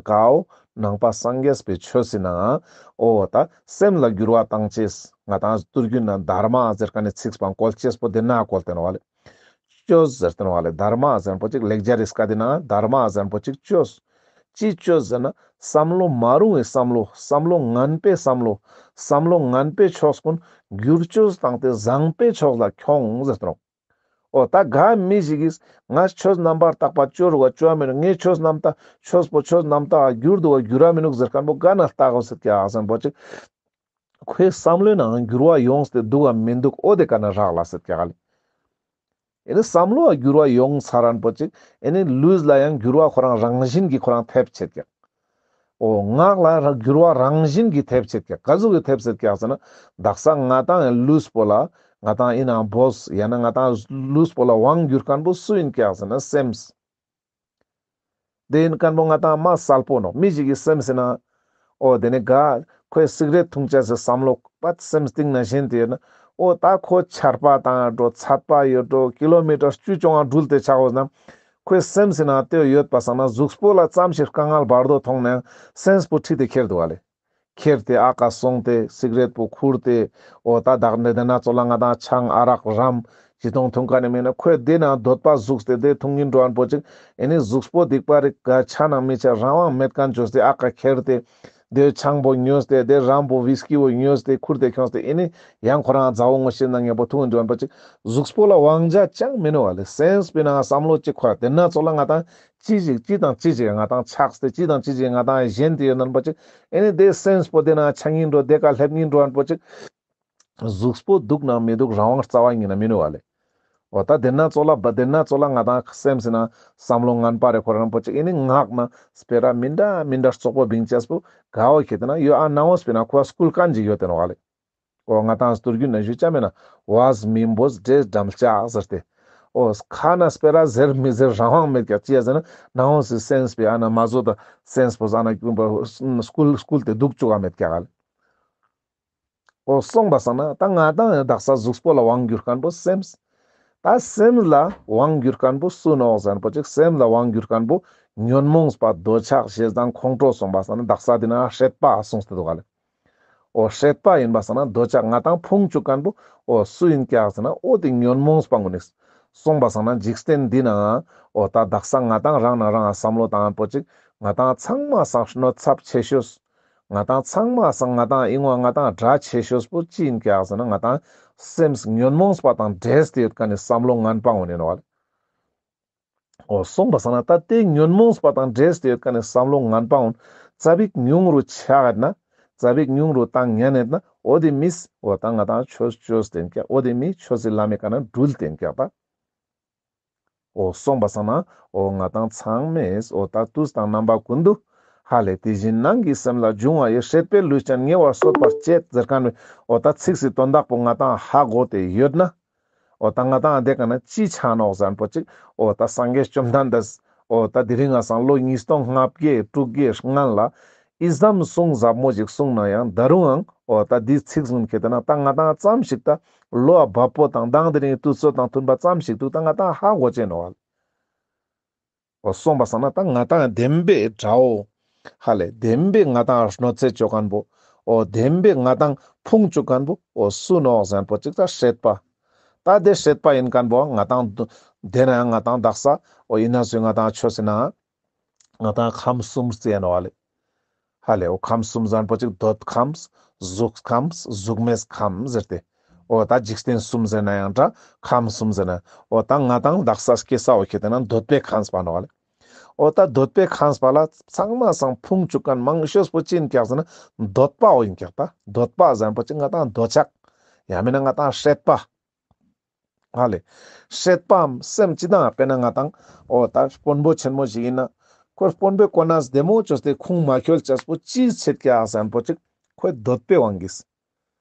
ཀའོ་ནང་པ་སངས་རྒྱས་པའི་ཆོས་སི་ནང་འོ་ད་སེམས་ལ་འགྱུར་བ་བཏང་ཅེས་ང་ཏང་སྟོད་རྒྱུད་ན་དྷརྨ་ཟེར་མཁན་ནི་ཚིག་པོའང་བཀོལ་ཅེས་པོ་དེ་ན་བཀོལ་ཏེ་ནོག་ལེ། ཆོས་ཟེར་ཏེ་ནོག་ལེ། དྷརྨ་ཟེར་ན་པོ་ཅིག་ལེགས་སྦྱར་རི་སྐད་དི་ནང་དྷརྨ་ཟེར་ན་པོ་ཅིག་ཆོས། ཅི་ཆོས་ཟེར་ན་བསམ་བློ་མ་རུང་བའི་བསམ་བློ་བསམ་བློ་ངན་པའི་བསམ་བློ་བསམ་བློ་ངན་པའི་ཕྱོགས་ཀུན་འགྱུར་བཅོས་བཏང་སྟེ་བཟང་པའི་ཕྱོགས་ལ་ཁྱོང་ཟེར་ཏེ་ནོག། འོ་ད་ག་མི་ཞིག་གིས་ང་ཆོས་རྣམ་པར་དག་པ་ཅོ་རུག་ཅོ་མི་ནུག། ངའི་ཆོས་རྣམ་དག་ཆོས་པོ་ཆོས་རྣམ་དག་འགྱུར་འདུག་འགྱུར་ར་མི་ནུག་ཟེར་མཁན་པོ་ག་ན་ལྟ་གོས་ཟེར་ཀྱག་ཟེར་ན་པོ་ཅིག་ཁོའི་བསམ་བློའི་ནང་འགྱུར་བ་ཡོངས་ཏེ་འདུག་ག་མི་འདུག། འོ་དེ་ག་ན་རག་ལ་ཟེར་ཀྱག་ལེ། ཨེ་ནི་བསམ་བློ་འགྱུར་བ་ཡོང་ཚར་རན་པོ་ཅིག་ཨེ་ནི་ལུས་ལ་ཡང་འགྱུར་བ་ཁོ་རང་རང་བཞིན་གྱིས་ཁོ་རང་ཐེབས་ཆེད་ཀྱག། འོ་ངག་ལ་ར་འགྱུར་བ་རང་བཞིན་གྱིས་ཐེབས་ཆེད་ཀྱག། ག་ཟུག་གི་ཐེབས་ཆེད་ཀྱག་ཟེར་ན་དག་ས་ང་ཏང་ལུས་པོ་ལ་ང་ཏང་ཡིན་ནའང་བོས་ཡང་ན་ང་ཏང་ལུས་པོ་ལ་དབང་བསྒྱུར་མཁན་པོ་སུ་ཡིན་ཀྱག་ཟེར་ན་སེམས། དེ་ཡིན་མཁན་པོ་ང་ཏང་མ་གསལ་པོ་ནོག། མི་ཞིག་གི་སེམས་སི་ནང་འོ་དེ་ནི་ག་ཁོས་སིག་རེཊ་འཐུང་ཅེས་སི་བསམ་བློ་པད་སེམས་གཏིང་ན་བཞིན་དེ་ཡོད་ན་འོ་ད་ཁོ་ཆར་པ་བཏང་འགྲོ་ཚད་པ་ཡོད་འགྲོ་ཀི་ལོ་མི་ཊར་བཅུ་བཅོ་ལྔ་འགྲུལ་ཏེ་ཆ་འོ་ན་ཁོའི་སེམས་སི་ནང་དེ་ཡོད་པ་སང་ན་གཟུགས་པོ་ལ་ཙམ་ཞིག་དཀའ་ངལ་བར་དོ་མཐོང་ནའང་སེམས་པོ་ཁྲིད་དེ་ཁྱེར་འདུག་ག་ལེ། ཁྱེར་ཏེ་ཨ་ཀ་སོང་སྟེ་སིག་རེཊ་པོ་ཁུར་ཏེ་འོ་ད་དག་ནི་དེ་ན་ཙོགས་ལ་ང་ཏང་ཆང་ཨ་རག་རམ་ཅི་དང་འཐུང་མཁན་ནི་མེད་ན་ཁོས་དེ་ནང་འདོད་པ་ཟུགས་ཏེ་དེ་འཐུང་གིན་འགྲོ་ཨན་པོ་ཅིག་ཨེ་ནི་གཟུགས་པོ་སྡིག་པ་རིག་ག་ཆ་ནང་མི་ཆ་རང་དབང་མེད་མཁན་བཅོས་ཏེ་ཨ་ཀ་ཁྱེར་ཏེ་དེ་ཆང་པོ་ཉོས་ཏེ་དེ་རམ་པོ་ཝིས་ཀི་བོ་ཉོས་ཏེ་ཁུར་ཏེ་ཁྱོངས་ཏེ་ཨེ་ནི་ཡང་ཁོ་རང་མཛའ་བོ་ངོ་ཤེས་ན་ངན་པོ་འཐུང་གིན་འགྲོ་ཨན་པོ་ཅིག་གཟུགས་པོ་ལ་དབང་ཆ་ཅང་མི་ནུག་ག་ལེ། སེམས་པའི་ནང་བསམ་བློ་ཅིག་ཁོ་ར་དེ་ན་ཙོགས་ལ་ང་ཏང་ཅི་ཞིག་ཅི་དང་ཅི་ཞིག་ང་ཏང་ཆགས་ཏེ་ཅི་དང་ཅི་ཞིག་ང་ཏང་ཞེན་ཏེ་ཡོད་ན་པོ་ཅིག་ཨེ་ནི་དེ་སེམས་པོ་དེ་ན་ཆ་ཉིན་འགྲོ་དེ་ཀ་སླེབ་ཉིན་འགྲོ་ཨན་པོ་ཅིག་གཟུགས་པོ་འདུག་ན་མི་འདུག་རང་དབང་རྩ་བ་ཉིད་ན་མི་ནུག་ག་ལེ། འོ་ད་དེ་ན་ཙོགས་ལ་བ་དེ་ན་ཙོགས་ལ་ང་ཏང་སེམས་སི་ནང་བསམ་བློ་ངན་པ་རེ་ཁོ་རང་པོ་ཅིག་ཨེ་ནི་ངག་ན་སྤེ་ར་མི་འདྲ་མི་འདྲ་རྩོག་པོ་བིང་ཅེས་པོ་ག་འོ་ཁྱེད་དེ་ན་ཡོད་ཨ་ན་འོ་སྤེ་ན་ཁོ་སྐུལ་མཁན་ཅིག་ཡོད་དེ་ནོག་ག་ལེ། འོ་ང་ཏང་སྟོད་རྒྱུད་ན་ཞུ་ཅ་མེད་ན་བས་མི་འབོས་འདྲེས་འགྲམ་ལྕག་ཟེར་ཏེ། འོ་ཁ་ན་སྤེ་ར་ཟེར་མི་ཟེར་རང་དབང་མེད་ཀྱག་ཅི་ཡ་ཟེར་ན་ན་འོ་སི་སེམས་པའི་ཨ་ན་མ་བཟོ་ད་སེམས་པོ་ཟ་ན་སྐུལ་སྐུལ་ཏེ་འདུག་བཅུག་ག་མེད་ཀྱག་ག་ལེ། འོ་སོང་པ་སང་ན་ད་ང་ཏང་ཡང་དག་ས་གཟུགས་པོ་ལ་དབང་བསྒྱུར་མཁན་པོ་སེམས། ད་སེམས་ལ་དབང་བསྒྱུར་མཁན་པོ་སུ་ནོག་ཟེར་ན་པོ་ཅིག་སེམས་ལ་དབང་བསྒྱུར་མཁན་པོ་ཉོན་མོངས་པ་འདོད་ཆགས་ཞེ་སྡང་ཁོང་ཁྲོ་སོང་པ་སང་ན་དག་ས་དེ་ན་སྲེད་པ་གསུངས་ཏེ་འདུག་ག་ལེ། འོ་སྲེད་པ་ཡིན་པ་སང་ན་འདོད་ཆགས་ང་ཏང་ཕུང་བཅུག་མཁན་པོ་འོ་སུ་ཡིན་ཀྱག་ཟེར་ན་འོ་དེ་ཉོན་མོངས་པ་ངོ་ནི། སོང་པ་སང་ན་འཇིག་རྟེན་འདི་ན་འོ་ད་དག་ས་ང་ཏང་རང་ན་རང་བསམ་བློ་བཏང་པོ་ཅིག་ང་ཏང་ཚང་མ་སང་གནོད་ཚབས་ཆེ་ཤོས། ང་ཏང་ཚང་མ་སང་ང་ཏང་ཨིན་བ་ང་ཏང་དགྲ་ཆེ་ཤོས་པོ་ཅི་ཡིན་ཀྱག་ཟེར་ན་ང་ཏང་སེམས་ཉོན་མོངས་པ་དང་འདྲེས་ཏེ་ཡོད་མཁན་ནི་བསམ་བློ་ངན་པ་འོ་ནི་ནོག་ག་ལེ། འོ་སོང་པ་སང་ན་ད་དེ་ཉོན་མོངས་པ་དང་འདྲེས་ཏེ་ཡོད་མཁན་ནི་བསམ་བློ་ངན་པ་འོ་ཙ་པིག་ཉུང་རུ་ཆགས་ན་ཙ་པིག་ཉུང་རུ་བཏང་ཉན་ཡོད་ན་འོ་དེ་མིས་འོ་ད་ང་ཏང་ཆོས་ཆོས་ཏེན་ཀྱག། འོ་དེ་མིས་ཆོས་སི་ལམ་མི་ཀ་ན་འགྲུལ་ཏེན་ཀྱག་ད། འོ་སོང་པ་སང་ན་འོ་ང་ཏང་ཚང་མས་འོ་ད་དུས་དང་རྣམ་པ་ཀུན་ཏུ་ཧ་ལས་དེ་བཞིན་ནང་གི་སེམས་ལ་འབྱུང་བ་ཡི་སྲེད་པས་ལུས་ཅན་ཉེ་བར་གསོད་པར་བྱེད་ཟེར་མཁན་བའི་འོ་ད་ཚིག་སི་དོན་དག་པོ་ང་ཏང་ཧ་གོ་སྟེ་ཡོད་ན། འོ་ད་ང་ཏང་དེ་ཀ་ན་ཅི་ཆ་ནོག་ཟེར་ན་པོ་ཅིག་འོ་ད་སངས་རྒྱས་བཅོམ་ལྡན་འདས་འོ་ད་དེ་རིང་ང་སང་ལོ་ཉིས་སྟོང་ལྔ་བརྒྱ་དྲུག་བརྒྱའི་སྔན་ལ་ ཨི་ཙམ་གསུང་ཟབ་མོ་ཞིག་གསུང་ན་ཡང་ད་རུང་ཡང་འོ་ད་འདི་ཚིག་གསུང་ཁེ་ཏེ་ན་ད་ང་ཏང་ཙམ་ཞིག་ད་བློ་བབ་པོ་དང་དང་དེ་རིང་དུས་ཚོད་དང་མཐུན་པ་ཙམ་ཞིག་འདུག་ད་ང་ཏང་ཧ་གོ་ཅེན་ནོག་ལེ། འོ་སོང་པ་སང་ན་ད་ང་ཏང་བདེན་པའི་དགྲ་བོ། ཧ་ལེ་བདེན་པའི་ང་ཏང་གནོད་འཚེ་ཅོ་མཁན་པོ། འོ་བདེན་པའི་ང་ཏང་ཕུང་ཅུག་མཁན་པོ་འོ་སུ་ནོག་ཟེར་ན་པོ་ཅིག་ད་སྲེད་པ། ད་དེ་སྲེད་པ་ཡིན་མཁན་པོ་ང་ཏང་དེ་ན་ཡང་ང་ཏང་དག་ས་འོ་ཡིན་ན་སུ་ང་ཏང་ཆོས་ཟེར་ན་ང་ཏང་ཁམས་གསུམ་ཟེར་ནོག་ལེ། ཧ་ལེ་འོ་ཁམས་གསུམ་ཟེར་ན་པོ་ཅིག་འདོད་ཁམས། གཟུགས་ཁམས། གཟུགས་མེད་ཁམས་ཟེར་ཏེ། འོ་ད་འཇིག་རྟེན་གསུམ་ཟེར་ན་ཡང་འདྲ། ཁམས་གསུམ་ཟེར་ན། འོ་ད་ང་ཏང་དག་ས་སྐྱེ་ས་འོ་ཁེ་ཏེ་ན་འདོད་པའི་ཁམས་པ་ནོག་ལེ། འོ་ད་འདོད་པའི་ཁམས་པ་ལ་ཚང་མ་སང་ཕུང་ཅུག་མཁན་མང་ཤོས་པོ་ཅི་ཡིན་ཀྱག་ཟེར་ན་འདོད་པ་འོ་ཡིན་ཀྱག་ད་འདོད་པ་ཟེར་ན་པོ་ཅིག་ང་ཏང་འདོད་ཆགས། ཡང་མིན་ན་ང་ཏང་སྲེད་པ། ཧ་ལེ། སྲེད་པའམ་སེམས་ཅི་དང་དཔེར་ན་ང་ཏང་འོ་ད་དཔོན་པོ་ཆེན་མོ་ཞིག་ཡིན་ན་ཁོ་དཔོན་པོའི་གོ་གནས་བདེ་མོ་ཅོས་ཏེ་ཁུངས་མ་འཁྱོལ་ཅེས་པོ་ཅིའི་ཆེད་ཀྱག་ཟེར་ན་པོ་ཅིག་ཁོའི་འདོད་པའི་དབང་གིས།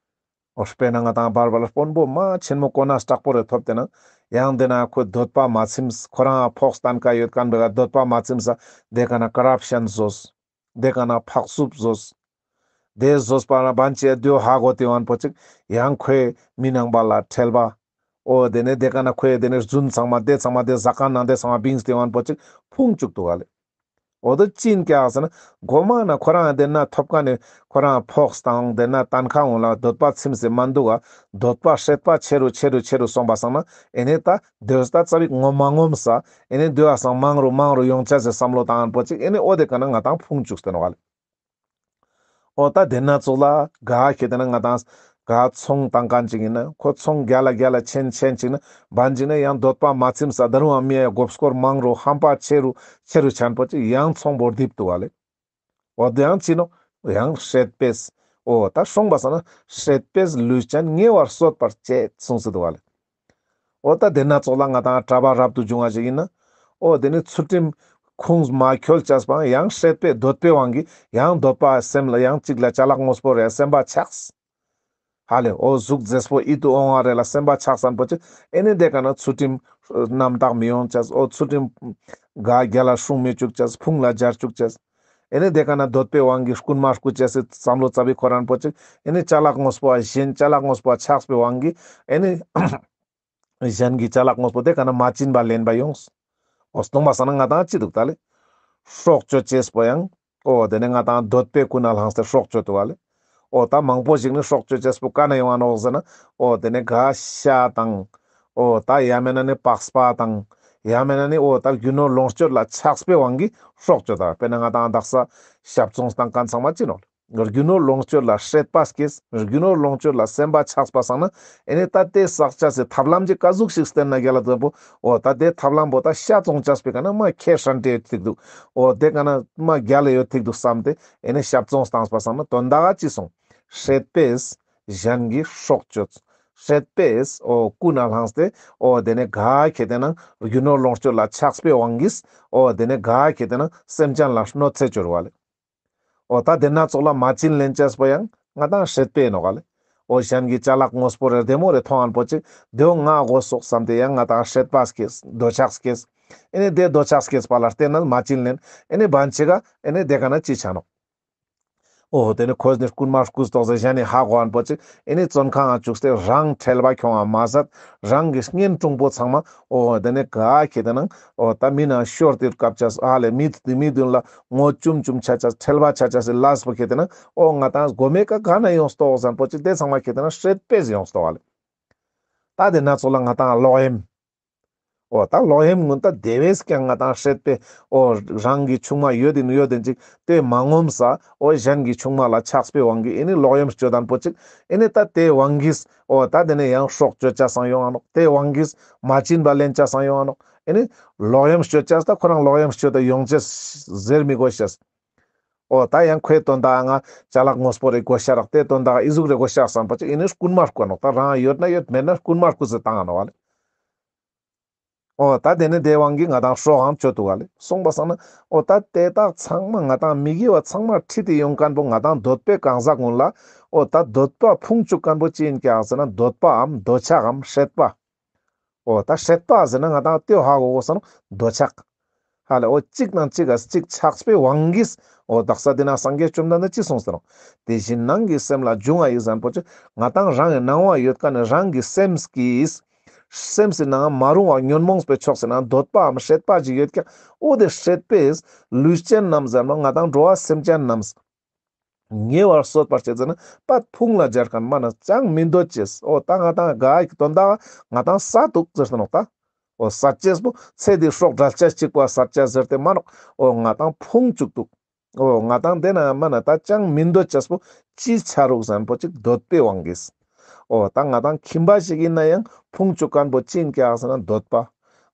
འོ་དཔེར་ན་ང་ཏང་བར་བར་ལ་དཔོན་པོ་མ་ཆེན་མོ་གོ་གནས་དྲག་པོ་རེ་ཐོབ་སྟེ་ན་ཡང་དེ་ན་ཁོའི་འདོད་པ་མ་ཚིམས། ཁོ་རང་ཕོགས་སྟན་ཀ་ཡོད་མཁན་པོའི་འདོད་པ་མ་ཚིམས་ས་དེ་ཀ་ན་ཀ་རབ་ཤན་བཟོས། དེ་ཀ་ན་ཕག་སུབ་བཟོས། དེ་བཟོས་པ་ན་བན་ཆེ་དེའོ་ཧ་གོ་སྟེ་བན་པོ་ཅིག་ཡང་ཁོའི་མི་ནང་པ་ལ་ཁྲེལ་བ། འོ་དེ་ནས་དེ་ཀ་ན་ཁོའི་དེ་ནས་རྫུན་ཚང་མ་དེ་ཚང་མ་དེ་ཟ་ཁང་ནང་དེ་ཚང་མ་བིངས་ཏེ་བན་པོ་ཅིག་ཕུང་བཅུག་འདུག་ག་ལེ། འོ་དེ་ཅི་ཡིན་ཀྱག་ཟེར་ན་གོ་མ་ན་ཁོ་རང་དེ་ན་ཐོབ་ཀ་ནས་ཁོ་རང་ཕོགས་དང་དེ་ན་སྟན་ཁ་འོང་ལ་འདོད་པ་ཚིམས་སེ་མ་འདུག་ག་འདོད་པ་སྲེད་པ་ཆེ་རུ་ཆེ་རུ་ཆེ་རུ་སོང་པ་སང་ན་ཨེ་ནས་ད་དེ་ད་རྩ་བའི་ངོ་མ་ངོམས་ས། ཨེ་ནས་དེ་བ་སང་མང་རུ་མང་རུ་ཡོང་ཆ་ཟེར་བསམ་བློ་བཏང་བན་པོ་ཅིག་ཨེ་ནས་འོ་དེ་ཀ་ན་ང་ཏང་ཕུང་བཅུག་སྟེ་ནོག་ག་ལེ། འོ་ད་དེ་ན་ཙོགས་ལ་ག་ཁེ་ཏེ་ན་ང་ཏང་ག་ཚོང་བཏང་མཁན་ཅིག་ཡིན་ན་ཁོ་ཚོང་རྒྱལ་ལ་རྒྱལ་ལ་ཆེན་ཆེན་ཅིག་ན་བན་ཅིག་ན་ཡང་འདོད་པ་མ་ཚིམས་ས་ད་རུང་ཡང་མི་ཡ་མགོ་སྐོར་མང་རུ་ཧམ་པ་ཆེ་རུ་ཆེ་རུ་ཆེན་པོ་ཅིག་ཡང་ཚོང་བོར་རྡིབ་འདུག་ག་ལེ། འོ་དེ་ཡང་ཅི་ནོག་ཡང་སྲེད་པས། འོ་ད་སོང་པ་སང་ན་སྲེད་པས་ལུས་ཅན་ཉེ་བར་གསོད་པར་བྱེད་གསུངས་སེ་འདུག་ག་ལེ། འོ་ད་དེ་ན་ཙོགས་ལ་ང་ཏང་གྲྭ་པ་རབ་ཏུ་བྱུང་བ་ཞིག་ཡིན་ན། འོ་དེ་ནི་ཚུལ་ཁྲིམས་ཁུངས་མ་འཁྱོལ་ཅེས་པའང་ཡང་སྲེད་པའི་འདོད་པའི་དབང་གིས་ཡང་འདོད་པ་སེམས་ལ་ཡང་གཅིག་ལ་ཅ་ལག་དངོས་པོ་རེ་སེམས་པ་ཆགས། ཧ་ལེ་འོ་གཟུགས་མཛེས་པོ་ཡིད་དུ་འོང་བ་རེ་ལ་སེམས་པ་ཆགས་སན་པོ་ཅིག་ཨེ་ནི་དེ་ཀ་ན་ཚུལ་ཁྲིམས་རྣམ་དག་མི་ཡོང་ཅེས། འོ་ཚུལ་ཁྲིམས་ག་རྒྱལ་ལ་སྲུང་མི་བཅུག་ཅེས། ཕུང་ལ་སྦྱར་བཅུག་ཅེས། ཨེ་ནི་དེ་ཀ་ན་འདོད་པའི་དབང་གིས་རྐུན་མ་རྐུ་ཅེས་སི་བསམ་བློ་རྩ་བའི་ཁོ་རང་པོ་ཅིག་ཨེ་ནི་ཅ་ལག་དངོས་པོ་བ་གཞན་ཅ་ལག་དངོས་པོ་བ་ཆགས་པའི་དབང་གིས་ཨེ་ནི་གཞན་གྱི་ཅ་ལག་དངོས་པོ་དེ་ཀ་ན་མ་བྱིན་པ་ལེན་པ་ཡོངས། འོ་སྟོང་པ་སང་ན་ང་ཏང་ཅི་འདུག་ད་ལེ། སྲོག་གཅོད་ཅེས་པོ་ཡང་། འོ་དེ་ནས་ང་ཏང་འདོད་པའི་ཀུན་ནས་བསླངས་ཏེ་སྲོག་གཅོད་འདུག་ག་ལེ། འོ་ད་མང་པོ་ཞིག་ནི་སྲོག་གཅོད་ཅེས་པོ་ཀ་ནས་ཡོང་ང་ནོག་ཟེར་ན། འོ་དེ་ནས་ག་ཤ་དང་། འོ་ད་ཡང་མེད་ན་ནི་པགས་པ་དང་། ཡང་མེད་ན་ནི་འོ་ད་རྒྱུ་ནོར་ལོངས་སྤྱོད་ལ་ཆགས་པའི་དབང་གིས་སྲོག་གཅོད་ད། དཔེར་ན་ང་ཏང་དག་ས་ཞབས་བཙོང་བཏང་མཁན་ཚང་མ་ཅི་ནོག་ལེ། རྒྱུ་ནོར་ལོངས་སྤྱོད་ལ་སྲེད་པ་སྐྱེས། རྒྱུ་ནོར་ལོངས་སྤྱོད་ལ་སེམས་པ་ཆགས་པ་སང་ན། ཨེ་ནི་ད་དེ་བསགས་ཅེས་སི་ཐབས་ལམ་ཅིག་ག་ཟུག་ཞིག་བསྟན་ན་རྒྱལ་ལ་དོན་པོ། འོ་ད་དེ་ཐབས་ལམ་པོ་ད་ཤ་བཙོང་ཅེས་པོའི་ཀ་ན་མ་ཁེ་ཧྲན་ཏེ་ཡོད་ཐིག་འདུག་འོ་དེ་ཀ་ན་མ་རྒྱལ་ལ་ཡོད་ཐིག་འདུག་བསམ་སྟེ་ཨེ་ནི་ཞབས་བཙོང་བཏང་པ་སང་ན་དོན་དག་ག་ཅི་སོང་། སྲེད་པས་གཞན་གྱི་སྲོག་གཅོད། སྲེད་པས་འོ་ཀུན་ནས་བསླངས་ཏེ་འོ་དེ་ནས་ག་ཁེ་ཏེ་ན་རྒྱུ་ནོར་ལོངས་སྤྱོད་ལ་ཆགས་པའི་དབང་གིས་འོ་དེ་ནས་ག་ཁེ་ཏེ་ན་སེམས་ཅན་ལ་གནོད་འཚེ་སྦྱོར་བ་ལེ། འོ་ད་དེ་ན་ཙོགས་ལ་མ་བྱིན་ལེན་ཅེས་པོ་ཡང་ང་ཏང་སྲེད་པས་ནོག་ག་ལེ། འོ་གཞན་གྱི་ཅ་ལག་དངོས་པོ་རེ་བདེ་མོ་རེ་མཐོང་ཨན་པོ་ཅིག་དེའོ་ང་དགོས་སོག་བསམ་སྟེ་ཡང་ང་ཏང་སྲེད་པ་སྐྱེས། འདོད་ཆགས་སྐྱེས། ཨེ་ནི་དེ་འདོད་ཆགས་སྐྱེས་པ་ལ་བརྟེན་ནས་མ་བྱིན་ལེན། ཨེ་ནི་བན་ཆེ་ག་ཨེ་ནི་དེ་ཀ་ན་ཅི་ཆ་ནོག་འོ་དེ་ནི་ཁོས་ནི་རྐུན་མ་རྐུས་ཏོག་ཟེར་གཞན་ནི་ཧ་གོ་ཨན་པོ་ཅིག་ཨེ་ནི་བཙོན་ཁང་ང་བཅུག་སྟེ་རང་ཁྲེལ་བ་ཁྱོང་ང་མ་ཟད་རང་གི་གཉེན་དྲུང་པོ་ཚང་མ་འོ་དེ་ནི་ག་ཁེ་ཏེ་ན་འོ་ད་མི་ནང་ཤོར་ཏེ་སྐབས་ཅེས་ཨ་ལེ་མི་དེ་མི་དུན་ལ་ངོ་བཅུམ་བཅུམ་ཆ་ཅེས་ཁྲེལ་བ་ཆ་ཅེས་སི་ལས་པོ་ཁེ་ཏེ་ན་འོ་ང་ཏང་མགོ་མེད་ཀ་ག་ན་ཡོངས་ཏོག་ཟེར་ཨན་པོ་ཅིག་དེ་ཚང་མ་ཁེ་ཏེ་ན་སྲེད་པས་ཡོངས་ཏོག་ཨ་ལེ། ད་དེ་ན་ཙོགས་ལ་ང་ཏང་ལོག་གཡེམ། འོ་ད་ལོག་གཡེམ་ཀུན་ད་དེ་བས་ཀྱང་ང་ཏང་སྲེད་པས་འོ་རང་གི་ཆུང་མ་ཡོད་དེ་ནི་ཡོད་དེ་ཅིག་དེ་མ་ངོམས་ས་འོ་གཞན་གྱི་ཆུང་མ་ལ་ཆགས་པའི་དབང་གིས་ཨེ་ནི་ལོག་གཡེམ་སྤྱོད་ཨན་པོ་ཅིག་ཨེ་ནི་ད་དེ་དབང་གིས་འོ་ད་དེ་ནས་ཡང་སྲོག་གཅོད་ཅེས་སང་ཡོང་ང་ནོག་དེ་དབང་གིས་མ་བྱིན་པ་ལེན་ཅེས་སང་ཡོང་ང་ནོག་ཨེ་ནི་ལོག་གཡེམ་སྤྱོད་ཅེས་ད་ཁོ་རང་ལོག་གཡེམ་སྤྱོད་དེ་ཡོང་ཅེས་ཟེར་མི་དགོས་ཤེས། འོ་ད་ཡང་ཁོའི་དོན་དག་ང་ཅ་ལག་དངོས་པོ་རེ་དགོས་ཤ་རག་དེ་དོན་དག་ཨི་ཟུག་རེ་དགོས་ཤ་རག་བསམ་པ་ཅིག་ཨེ་ནི་རྐུན་མ་རྐུ་ནོག་ད་རང་ཡོད་ན་ཡོད་མེད་ན་རྐུན་མ་རྐུ་ཟེར་བཏང་ང་ནོག་ཨ་ལེ། འོ་ད་དེ་ནི་དེ་དབང་གིས་ང་ཏང་སྲོག་འང་གཅོད་འདུག་ག་ལེ། སོང་པ་སང་ན་འོ་ད་དེ་དག་ཚང་མ་ང་ཏང་མི་དགེ་བ་ཚང་མ་ཁྲིད་དེ་ཡོང་མཁན་པོ་ང་ཏང་འདོད་པའི་གང་ཟག་ཀུན་ལ་འོ་ད་འདོད་པ་ཕུང་བཅུག་མཁན་པོ་ཅི་ཡིན་ཀྱག་ཟེར་ན་འདོད་པའམ་འདོད་ཆགས་འམ་སྲེད་པ། འོ་ད་སྲེད་པ་ཟེར་ན་ང་ཏང་དེའོ་ཧ་གོ་དགོས་ས་ནོག་འདོད་ཆགས། ཧ་ལེ་འོ་གཅིག་ནང་གཅིག་ག་གཅིག་ཆགས་པའི་དབང་གིས་ འོ་དག་ས་དེ་ན་སངས་རྒྱས་བཅོམ་ལྡན་འདས་ཅི་གསུངས་ཏེ་ནོག། དེ་བཞིན་ནང་གི་སེམས་ལ་འབྱུང་བ་ཡི་ཟེར་ཁན་པོ་ཅིག་ང་དང་རང་གི་སྣང་བ་ཡོད་ཁན་ནི་རང་གི་སེམས་ཀྱིས་སེམས་སི་ནང་མ་རུང་བ་ཉོན་མོངས་པའི་ཕྱོགས་སི་ནང་འདོད་པའམ་སྲེད་པ་ཅིག་ཡོད་ཀྱག། འོ་དེ་སྲེད་པས་ལུས་ཅན་རྣམས་ཟེར་ན་ང་དང་འགྲོ་བ་སེམས་ཅན་རྣམས་ཉེ་བར་གསོད་པར་བྱེད་ཟེར་ན་པད་ཕུང་ལ་སྦྱར་ཁན་མ་ན་ཅང་མི་འདོད་ཅེས། འོ་ད་ང་དང་ག་གི་དོན་དག་ང་དང་བསད་དུག་ཟེར་ཏེ་ནོག་ད། འོ་བསད་ཅེས་པོ་ཚེ་འདི་སྲོག་བྲལ་ཅེས་ཅིག་པོ་བསད་ཅེས་ཟེར་ཏེ་མ་ནོག། འོ་ང་དང་ཕུང་བཅུག་དུག། འོ་ང་དང་དེ་ན་མ་ན་ད་ཅང་མི་འདོད་ཅེས་པོ་ཅི་ཆ་རུག་ཟེར་ཁན་པོ་ཅིག་འདོད་པའི་དབང་གིས། འོ་ད་ང་དང་ཁྱིམ་པ་ཞིག་ཡིན་ན་ཡང་ཕུང་བཅུག་ཁན་པོ་ཅི་ཡིན་ཀྱག་ཟེར་ན་འདོད་པ།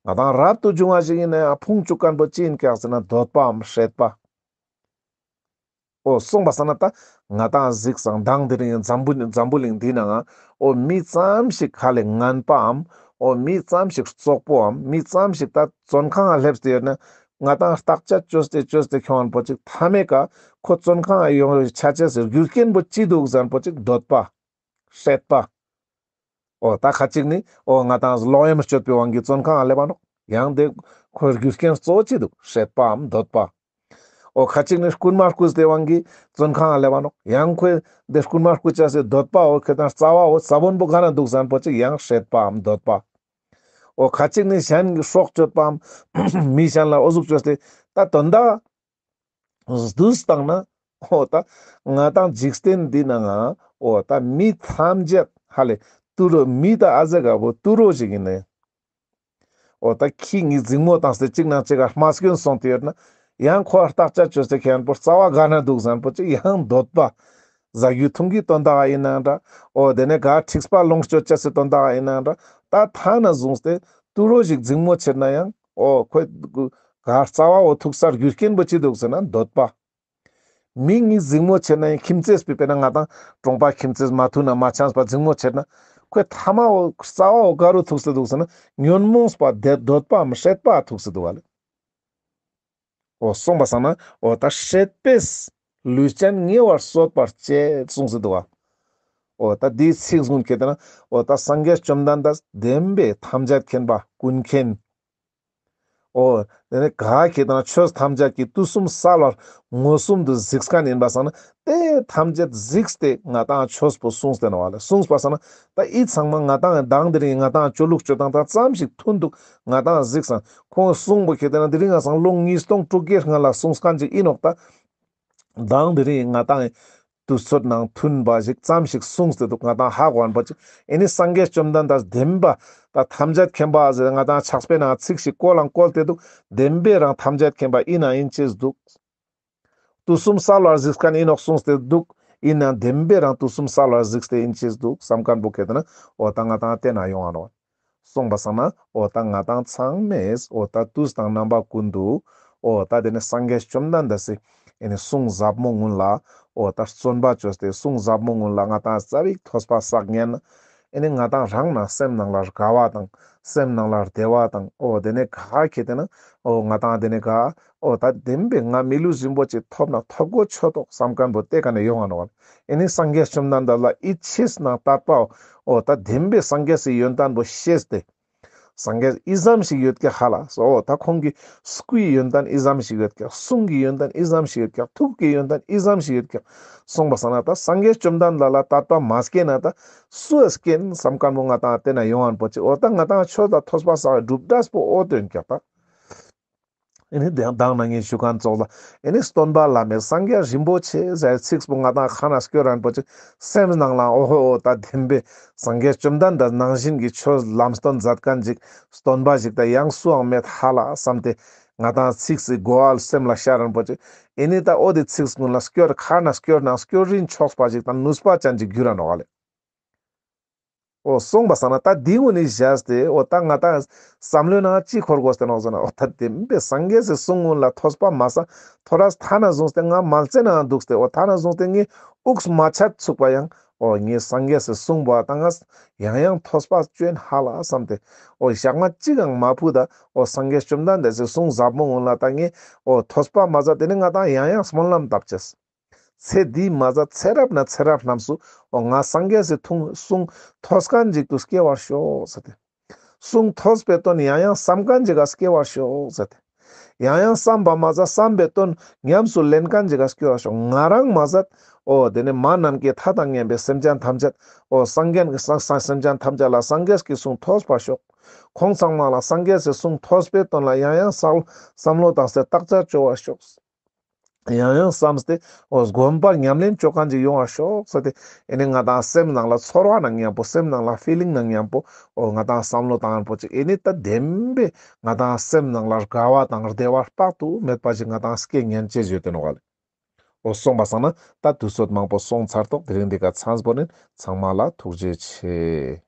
ང་དང་རབ་ཏུ་བྱུང་བ་ཞིག་ཡིན་ན་ཡང་ཕུང་བཅུག་ཁན་པོ་ཅི་ཡིན་ཀྱག་ཟེར་ན་འདོད་པའམ་སྲེད་པ། འོ་སོང་པ་སང་ན་ད་ང་དང་གཟིགས་སང་མདང་དེ་རིང་འཛམ་བུ་འཛམ་བུ་གླིང་འདི་ནང་ང་འོ་མི་ཙམ་ཞིག་ཁ་ལས་ངན་པའམ་འོ་མི་ཙམ་ཞིག་རྩོག་པོའམ་མི་ཙམ་ཞིག་ད་བཙོན་ཁང་ང་སླེབས་ཏེ་ཡོད་ན་ང་དང་བརྟག་དཔྱད་བཅོས་ཏེ་བཅོས་ཏེ་ཁྱོང་ཁན་པོ་ཅིག་མཐའ་མའི་ཀ་ཁོ་བཙོན་ཁང་ང་ཡོང་ཆ་ཅེས་སི་རྒྱུ་རྐྱེན་པོ་ཅི་དུག་ཟེར་ཁན་པོ་ཅིག་འདོད་པ། སྲེད་པ། འོ་ད་ཁ་ཅིག་ནི་འོ་ང་དང་ལོག་གཡེམ་སྤྱོད་པའི་དབང་གིས་བཙོན་ཁང་ང་སླེབས་པ་ནོག། ཡང་དེ་ཁོའི་རྒྱུ་རྐྱེན་གཙོ་བོ་ཅི་དུག། སྲེད་པའམ་འདོད་པ། འོ་ཁ་ཅིག་ནི་རྐུན་མ་རྐུས་ཏེ་དབང་གིས་བཙོན་ཁང་ང་སླེབས་པ་ནོག། ཡང་ཁོའི་དེ་རྐུན་མ་རྐུ་ཅེས་སི་འདོད་པ་འོ་ཁེ་དང་རྩ་བ་འོ་ས་བོན་པོ་ག་ན་དུག་ཟེར་ཁན་པོ་ཅིག་ཡང་སྲེད་པའམ་འདོད་པ། འོ་ཁ་ཅིག་ནི་གཞན་གྱི་སྲོག་གཅོད་པའམ་མི་གཞན་ལ་འོ་ཟུག་བཅོས་ཏེ་ད་དོན་དག་བསྡུས་བཏང་ན་འོ་ད་ང་དང་འཇིག་རྟེན་འདི་ནང་ང་འོ་ད་མི་ཐམས་ཅད་ཧ་ལས་ཏུ་རོ་མི་ད་ཨ་ཟེ་ག་བོ་ཏུ་རོ་ཞིག་ཡིན་ནའང་འོ་ད་ཁྱི་གཉིས་འཛིང་མོ་བཏང་སྟེ་གཅིག་ནང་གཅིག་ག་རྨ་སྐྱོན་སོང་སྟེ་ཡོད་ན་ཡང་ཁོ་བརྟག་དཔྱད་བཅོས་ཏེ་ཁྱེད་པོ་རྩ་བ་ག་ན་དུག་ཟེར་ཁན་པོ་ཅིག་ཡང་འདོད་པ། ཟ་རྒྱུ་འཐུང་རྒྱུའི་དོན་དག་ཡིན་ནའང་འདྲ། འོ་དེ་ནས་ག་འཁྲིག་པ་ལོངས་སྤྱོད་ཅེས་སི་དོན་དག་ཡིན་ནའང་འདྲ། ད་ཐ་ན་བཟུང་སྟེ་ཏུ་རོ་ཞིག་འཛིང་མོ་ཆེད་ན་ཡང་འོ་ཁོའི་ག་རྩ་བ་འོ་ཐུག་སའི་རྒྱུ་རྐྱེན་པོ་ཅི་དུག་ཟེར་ན་འདོད་པ། མི་གཉིས་འཛིང་མོ་ཆེད་ན་ཡང་ཁྱིམ་མཚེས་པོ་དཔེར་ན་ང་དང་གྲོང་པ་ཁྱིམ་མཚེས་མ་མཐུན་ན་མ་འཆམས་པ་འཛིང་མོ་ཆེད་ན་ཁོའི་ཐ་མ་འོ་རྩ་བ་འོ་ག་རུ་ཐུག་སྟེ་དུག་ཟེར་ན་ཉོན་མོངས་པ་དེ་འདོད་པའམ་སྲེད་པ་ཐུག་སྟེ་དུག་པ་ལེ། འོ་སོང་པ་སང་ན་འོ་ད་སྲེད་པས་ལུས་ཅན་ཉེ་བར་གསོད་པར་བྱེད་གསུངས་སེ་འདུག་པ། འོ་ད་འདིའི་ཚིག་གུན་ཁྱེར་ཏེ་ན་འོ་ད་སངས་རྒྱས་བཅོམ་ལྡན་འདས་བདེན་པའི་ཐམས་ཅད་མཁྱེན་པ་ཀུན་མཁྱེན། འོ་དེ་ནས་ག་ཁྱེར་ཏེ་ན་ཆོས་ཐམས་ཅད་ཀྱི་དུས་གསུམ་གསལ་བར་མངོན་སུམ་དུ་གཟིགས་མཁན་ཡིན་པ་སང་ན་དེ་ཐམས་ཅད་གཟིགས་ཏེ་ང་ཏང་ཆོས་པོ་གསུངས་ཏེ་ནོག་པ་ལེ། གསུངས་པ་སང་ན་ད་འི་ཚང་མ་ང་ཏང་མདང་དེ་རིང་ང་ཏང་ཆོས་ལུགས་སྤྱོད་སྟངས་དང་ཙམ་ཞིག་མཐུན་འདུག་ང་ཏང་གཟིགས་སང་ཁོང་གསུངས་པོ་ཁྱེར་ཏེ་ན་དེ་རིང་ང་སང་ལོ་ཉིས་སྟོང་དྲུག་བརྒྱའི་སྔ་ལ་གསུངས་མཁན་ཅིག་ཡིན་ནོག་ད་མདང་དེ་རིང་ང་ཏང་དུས་ཚོད་ནང་མཐུན་པ་ཞིག་ཙམ་ཞིག་གསུངས་ཏེ་འདུག་ང་ཏང་ཧ་གོ་མཁན་པོ་ཅིག་ཨེ་ནི་སངས་རྒྱས་བཅོམ་ལྡན་འདས་བདེན་པ་ད་ཐམས་ཅད་མཁྱེན་པ་ཟེར་ང་ཏང་ཕྱག་དཔེའི་ནང་ཚིག་ཞིག་བཀོལ་ལང་བཀོལ་ཏེ་འདུག་བདེན་པའི་རང་ཐམས་ཅད་མཁྱེན་པ་ཡིན་ན་ཡིན་ཅེས་འདུག་དུས་གསུམ་གསལ་བར་གཟིགས་མཁན་ཡིན་ནོག་གསུངས་ཏེ་འདུག་ཡིན་ན་བདེན་པའི་རང་དུས་གསུམ་གསལ་བར་གཟིགས་ཏེ་ཡིན་ཅེས་འདུག་བསམ་མཁན་པོ་ཁྱེར་ཏེ་ན་འོ་ད་ང་ཏང་བལྟས་ན་ཡོང་ང་ནོག་གསུངས་པ་སང་ན་འོ་ད་ང་ཏང་ཚང་མས་འོ་ད་དུས་དང་རྣམ་པ་ཀུན་ཏུ་འོ་ད་དེ་ནི་སངས་རྒྱས་བཅོམ་ལྡན་འདས་སི་ཨེ་ནི་གསུང་ཟབ་མོ་སྔོན་ལ་འོ་ད་བརྩོན་པ་བཅོས་ཏེ་གསུང་ཟབ་མོ་སྔོན་ལ་ང་ཏང་ཙ་པིག་ཐོས་པ་བསགས་ཉན་ཨེ་ནི་ང་ཏང་རང་ནང་སེམས་ནང་ལ་དགའ་བ་དང་སེམས་ནང་ལ་བདེ་བ་དང་འོ་དེ་ནི་ག་ཁྱེར་ཏེ་ན་འོ་ང་ཏང་དེ་ནི་ག་འོ་ད་བདེན་པའི་ང་མི་ལུས་རིན་པོ་ཆེ་ཐོབ་ན་ཐོབ་གོ་ཆོད་དོ་བསམ་མཁན་པོ་དེ་ཀ་ནས་ཡོང་ང་ནོག་ཨེ་ནི་སངས་རྒྱས་བཅོམ་ལྡན་འདས་ལ་ཡིད་ཆེས་ནང་དད་པའོ། འོ་ད་བདེན་པའི་སངས་རྒྱས་སི་ཡོན་ཏན་པོ་ཤེས་ཏེ། སངས་རྒྱས་འི་ཙམ་ཞིག་ཡོད་ཀྱག་ཧ་ལ། འོ་ད་ཁོང་གི་སྐུའི་ཡོན་ཏན་འི་ཙམ་ཞིག་ཡོད་ཀྱག་གསུང་གི་ཡོན་ཏན་འི་ཙམ་ཞིག་ཡོད་ཀྱག་ཐུགས་ཀྱི་ཡོན་ཏན་འི་ཙམ་ཞིག་ཡོད་ཀྱག་གསུངས་པ་སང་ན་ད་སངས་རྒྱས་བཅོམ་ལྡན་འདས་ལ་དད་པ་མ་སྐྱེས་ན་ད་སུ་ཨ་སྐྱེན་བསམ་མཁན་པོ་ང་ཏང་དེ་ན་ཡོང་མཁན་པོ་ཅིག་འོ་ད་ང་ཏང་ཆོས་ལ་ཐོས་པ་བསགས་སྒྲུབ་འབྲས་པོ་འོ་དོན་ཀྱག་ད། ཨེ་ནི་དེ་མདང་ན་ངས་ཞུ་མཁན་ཙོགས་ལ་ཨེ་ནི་སྟོན་པ་བླ་མེད་སངས་རྒྱས་རིན་པོ་ཆེ་ཟེར་ཚིག་པོ་ང་ཏང་ཁ་ན་སྐྱོར་རན་པོ་ཅིག་སེམས་ནང་ལ་འོ་ཧོ་འོ་ད་བདེན་པའི་སངས་རྒྱས་བཅོམ་ལྡན་འདས་ནང་བཞིན་གྱི་ཆོས་ལམ་སྟོན་མཛད་མཁན་ཅིག་སྟོན་པ་ཞིག་ད་ཡང་སུའང་མེད་ཧ་ལ་བསམ་སྟེ་ང་ཏང་ཚིག་སི་གོ་བ་སེམས་ལ་ཤར་རན་པོ་ཅིག་ཨེ་ནི་ད་འོ་དེ་ཚིག་ཀུན་ལ་སྐྱོར་ཁ་ན་སྐྱོར་ནང་སྐྱོར་རིན་ཆོག་པ་ཅིག་དང་ནུས་པ་ཅན་ཅིག་གྱུར་ར་ནོག་ལེ། འོ་གསུངས་པ་སང་ན་ད་འདི་ངུན་ནི་བཞག་སྟེ་འོ་ད་ང་ཏང་བསམ་བློའི་ནང་ཅི་འཁོར་དགོས་ཏེ་ནོག་ཟེར་ན་འོ་ད་བདེན་པའི་སངས་རྒྱས་སི་གསུང་ངུན་ལ་ཐོས་པ་མ་བསགས་ཐོ་རས་ཐ་ན་བཟུང་སྟེ་ང་མལ་ཆེན་ནང་འདུག་སྟེ་འོ་ཐ་ན་བཟུང་སྟེ་ངས་དབུགས་མ་ཆད་ཚུགས་པ་ཡང་འོ་ངས་སངས་རྒྱས་སི་གསུང་པོ་ད་ང་ཡང་ཡང་ཐོས་པ་བཅོ་ཡིན་ཧ་ལ་བསམ་སྟེ་འོ་ཞག་མ་གཅིག་ཡང་མ་ཕུད་ད་འོ་སངས་རྒྱས་བཅོམ་ལྡན་འདས་སི་གསུང་ཟབ་མོ་ངུན་ལ་ད་ངས་འོ་ཐོས་པ་མ་བསགས་དེ་ནི་ང་ཏང་ཡང་ཡང་སྨོན་ལམ་བཏབ་ཅེས། ཚེ་འདི་མ་ཟད་ཚེ་རབས་ན་ཚེ་རབས་རྣམས་སུ་འོ་ང་སངས་རྒྱས་སི་ཐུང་གསུང་ཐོས་མཁན་ཅིག་ཏུ་སྐྱེ་བར་ཤོག་ཟེར་ཏེ། གསུང་ཐོས་པའི་དོན་ཡང་ཡང་བསམ་མཁན་ཅིག་ག་སྐྱེ་བར་ཤོག་ཟེར་ཏེ། ཡང་ཡང་བསམ་པ་མ་ཟད་བསམ་པའི་དོན་ཉམས་སུ་ལེན་མཁན་ཅིག་ག་སྐྱོ་བ་ཤོག། ང་རང་མ་ཟད་འོ་དེ་ནི་མ་ནམ་མཁའི་མཐའ་དང་མཉམ་པའི་སེམས་ཅན་ཐམས་ཅད། འོ་སངས་རྒྱས་ཀྱི་སངས་སངས་སེམས་ཅན་ཐམས་ཅད་ལ་སངས་རྒྱས་ཀྱི་གསུང་ཐོས་པ་ཤོག། ཁོང་ཚང་མ་ལ་སངས་རྒྱས་སི་གསུང་ཐོས་པའི་དོན་ལ་ཡང་ཡང་བསམ་བསམ་བློ་བཏང་སྟེ་བརྟག་དཔྱད་བཅོ་བ་ཤོག། ཡང་ཡང་བསམས་ཏེ་འོ་སྒོམ་པ་ཉམས་ལེན་བཅོ་མཁན་ཅིག་ཡོང་བ་ཤོག་ཟེར་ཏེ། ཨེ་ནི་ང་དང་སེམས་ནང་ལ་ཚོར་བ་ནང་མཉམ་པོ་སེམས་ནང་ལ་ཕི་ལིང་ནང་མཉམ་པོ་འོ་ང་དང་བསམ་བློ་བཏང་པོ་ཅིག་ཨེ་ནི་ད་བདེན་པའི་ང་དང་སེམས་ནང་ལ་དགའ་བ་དང་བདེ་བ་དཔག་ཏུ་མེད་པ་ཞིག་ང་དང་སྐྱེ་ཉན་ཅེས་ཡོད་དེ་ནོག་ལེ། འོ་སོང་པ་སང་ན་ད་དུས་ཚོད་མང་པོ་སོང་ཚར་ཏོག། དེ་རིང་འདི་ག་ཚང་པོ་ནི་ཚང་མ་ལ་ཐུགས་རྗེ་ཆེ།